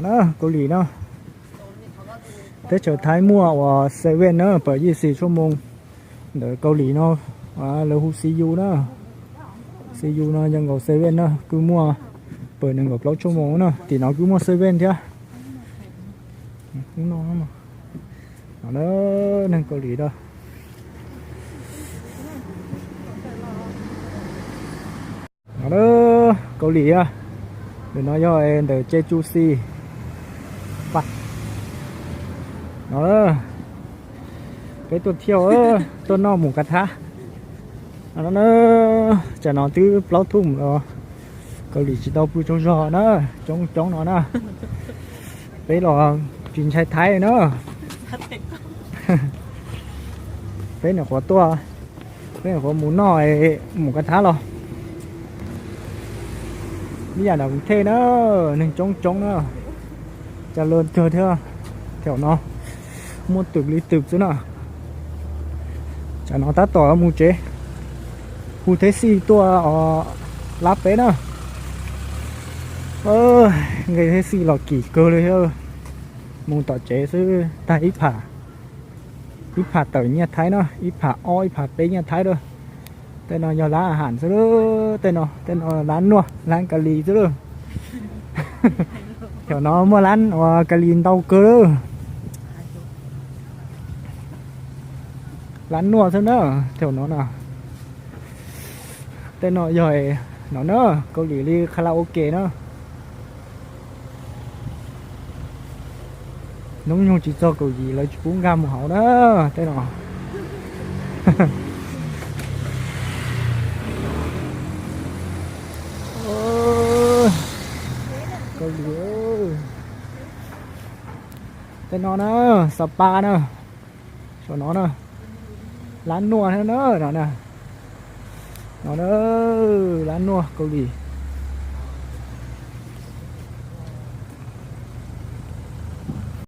Kaus Lim no, teb chaws Thaib muaj uas seven na, pawm yim xis tshuaj moo. Ntawm Kaus Lim no lawv hu Siyu na. Siyu no yog nkaus seven na, kuj muaj pawm nees nkaum plaub tshuaj moo na. Tim no kuj muaj seven thiab. No, neeg Kaus Lim da. No, Kaus Lim a, ntawm no yog ntawm Jeju City. No, peb tuaj thiaj tuaj noj mus kav thab. Tsam no twb plaub thum los, Kaus Lim tsis tau pw tsaug zog na, coob coob no na. Peb los tsis ntshai Thaib na. Peb nyuam qhuav tuaj, peb nyuam qhuav mus noj, mus kav thab los. Ib yam ntawm kuv thej na, neeg coob coob na, cas lawv kawg thiab. Thaum no muaj twm li twm xwb na. Tsam no tab tom mus tsev, hu teb xij tuaj lab peb na. Nqe teb xij los kim kawg li thiab. Mus tom tsev xwb tag ib pham, ib pham tawm nyiaj Thaib na, ib pham ob ib pham peb nyiaj Thaib lawm. Tej no yog lab a has xwb, tej no tej no lab nuaj lab Kaus Lim xwb lawm. Thaum no muaj lab uas Kaus Lim ntau kawg lawm. Lab nuaj xwb na, thaum no na. Tej no yog no na, Kaus Lim li karaoke na. Hnub nyoog tsis txog kaum yim lawv tsis pub nkag mus hauv na, tej no. Kaus Lim, tej no na, spa na, saum no na, lab nuaj na, no na, no na, lab nuaj Kaus Lim.